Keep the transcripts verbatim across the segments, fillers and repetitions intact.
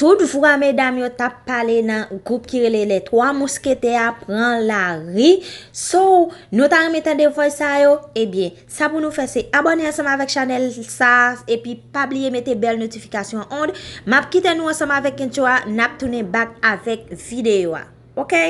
tout vwa medam yo t ap pale nan gwoup ki rele Les Trois Mousquetaires a pran lari. So, nou ta renmen tande vwa sa yo? Ebyen, sa pou nou fè se abòne ansanm avèk chanèl sa, epi pa bliye mete bèl notifikasyon an on. M ap kite nou ansanm avèk entwo a, n ap tounen back avèk videyo a. Oke?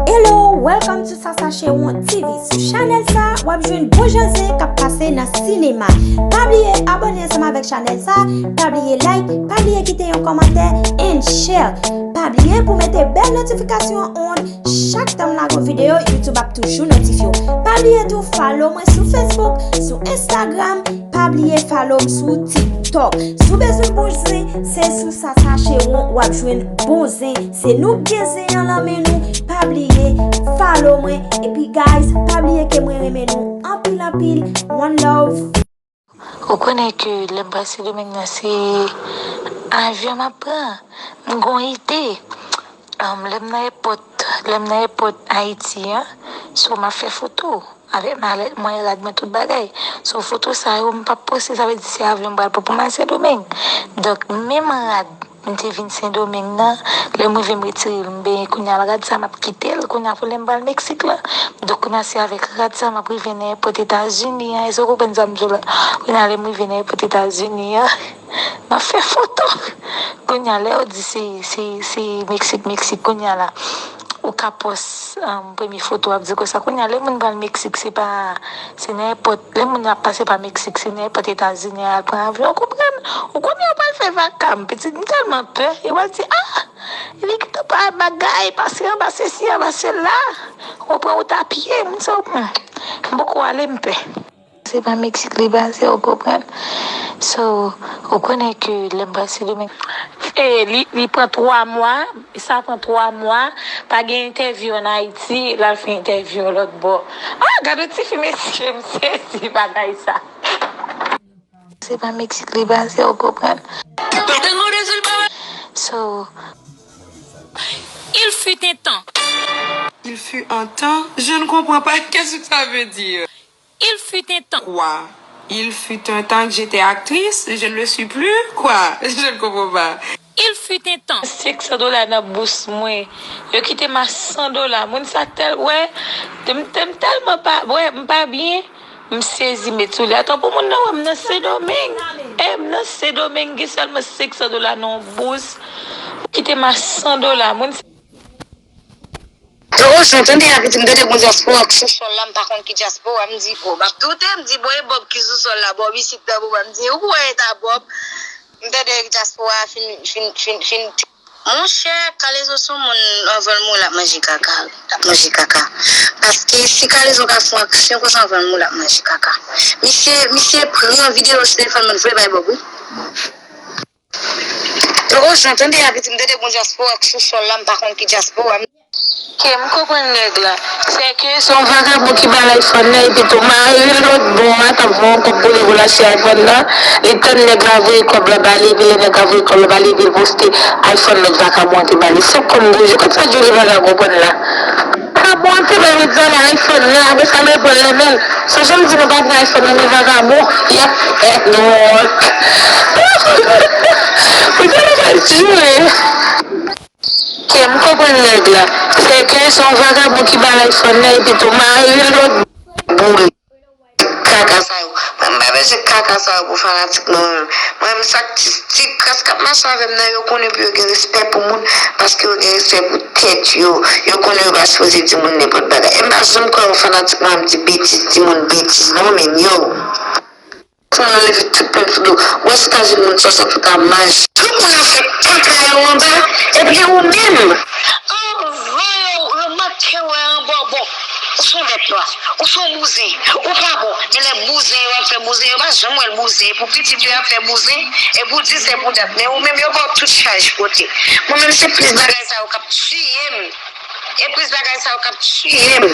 Hello, welcome to Sasa Chewon T V. Sou chanèl sa, w ap jwenn bon jan zen k ap pase nan sinema. Pa bliye abòne ansanm avèk chanèl sa, pa bliye like, pa bliye kite yon kòmantè and share. Pa bliye pou mete bèl notifikasyon an on. Chak tan m lage yon videyo, YouTube ap toujou notifye w. Pa bliye tou follow mwen sou Facebook, sou Instagram, pa bliye follow m sou TikTok. Si w bezwen bon zen, se sou Sasa Chewon w ap jwenn bon zen. Se nou k gen zen an nan men nou. Pa bliye follow mwen. Epi guys, pa bliye ke mwen renmen nou anpil anpil. One love. Ou konnen ke lè m pral Sendomeng nan, se avyon m ap pran. M gon ide. Lè m nan èpòt, lè m nan èpòt Ayiti an, so m ap fè foto avèk malèt mwen, rad mwen, tout bagay. So foto sa yo m p ap poste, sa vle di se avyon m pral pran pou m al Sendomeng. Donk menm rad m te vin Sendomeng nan, lè m rive m retire l, m benyen, kounye a rad sa m ap kite l kounye a pou lè m pral Meksik la. Donk kounye a se avèk rad sa m ap rive nan èpòt Etazini an, èske w konprann sa m di w la? Kounye a lè m rive nan èpòt Etazini an, m ap fè foto. Kounye a lè yo di se, se, se Meksik, Meksik, kounye a la ou ka pòs premye foto w ap di konsa. Kounye a lè moun pral Meksik, se pa, se nan èpòt, lè moun ap pase pa Meksik, se nan èpòt Etazini al pran avyon, ou konprann? Ou konnen yo pral fè vaka m, pitit, m tèlman pè, yo pral di, ah, li gentan pa bagay, pase anba sesi, anba sela, ou pran wout a pye, moun sa, hmm, m poko ale, m pè. Se pa Meksik li pase, ou konprann? So, ou konnen ke lè m pral Sendomeng. E li, li pran twa mwa, sa pran twa mwa, pa gen entèvyou ann Ayiti, l al fè entèvyou lòt bò. Ah, gade yon ti fi, mesye, m sezi bagay sa. Se pa Meksik li pase, ou konprann? So, il fut un temps. Il fut un temps? Je ne comprends pas. Qu'est-ce que ça veut dire? Il fut un temps. Quoi? Il fut un temps que j'étais actrice, je ne le suis plus? Quoi? Je ne comprends pas. Il fut un temps. Senk san dola nan bous mwen. Yo kite m a san dola. Moun sa tèl, wè, m, m tèlman pa, wè, m pa byen. M sezi, met sou li. Atò pou moun nan wè m nan Sendomeng. E m nan Sendomeng, gen sèlman senk san dola nan yon bous. Yo kite m a san dola. Moun sa Yo, Ojan, tande a, pitit, m tande gon dyaspora k sou sòl la, m pa konn ki dyaspora, m di, o, m ap doute, m di, bon, e Bòb ki sou sòl la, Bòb isit nan, bon, m di, ou kwè e ta Bòb? M tande dyaspora a fin, fin, fin, fin. Monchè, Kalezo se yon moun, anvan l mouri, l ap manje kaka, wi, l ap manje kaka. Paske si Kalezo ka fè yon aksyon konsa, anvan l mouri, l ap manje kaka. Misye, misye pran videyo sou telefòn mwen, voye bay Bòb, wi. Yo, Ojan, tande a, pitit, m tande gon dyaspora k sou sòl la, m pa konn ki dyaspora. Ke m konprann nèg la. Sèke se yon vagabon ki ba l iPhone nan, epi tou mari l lòt bò a t ap voye yon kòb pou li pou l achte iPhone nan. Li tann nèg la voye kòb la ba li, epi lè nèg la voye kòb la ba li, epi l poste iPhone lòt vagabon an te ba li. Se kòm boujou, kot sa joli vagabon pran la? Vagabon an te bay medya la iPhone nan, apre sa l reprann nan men l. Sa janm di nou pa pran iPhone nan men vagabon, y ap fè nou wont. Pou gade kay jure. Ke m konprann nèg la. Sèke se yon vagabon ki ba l iPhone nan, epi tou mari l lòt boul. Kaka sa yo. Mwen, m pa bezwen kaka sa yo pou fanatik mwen menm. Mwen, m sa k ti, ti kras k ap mache avè m nan, yo konnen pou yo gen respè pou moun, paske yo gen respè pou tèt yo. Yo konnen yo pa sipoze di moun nenpòt bagay. E m pa janm kwè yon fanatik mwen ap di betiz, di moun betiz, non, men yo. Fò nou leve tout pèp sou do. Ou wè si ta jwenn moun sa, sa pou ta maji. Tout moun ap fè kaka yo anba, epi ou menm. Anvan yo remake wè anba w, bon, ou se yon bèt nwa, ou se yon bouzen, ou pa bon. Men lè bouzen yo ap fè bouzen, yo pa janm wè l bouzen, pou pitit yo y ap fè bouzen, epi w di se pou dat. Men ou menm yo ba w tout chaj pote. Mwen menm se plis bagay sa yo k ap tiye m. E plis bagay sa yo k ap tiye m.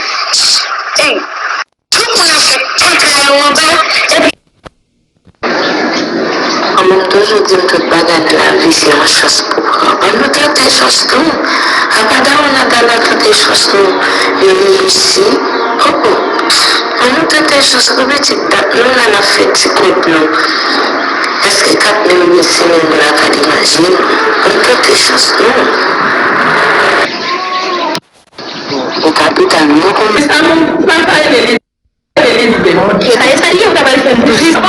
Ey! Tout moun ap fè kaka yo anba, epi. Kòm m toujou di m, tout bagay nan lavi se yon chans pou pran. Ann nou tante chans nou. Apa dawonn nan ta la tante chans nou, yo reyisi. Oh, oh. Ann nou tante chans nou, pitit, dat nou la n ap fè ti kont nou. Èske kat mil, uit mil, sis mil dola k Repote chans nou. Ou ka pita nou konn. Sa nou pa pale de li. Sa e sa li yo ka pral fè m jis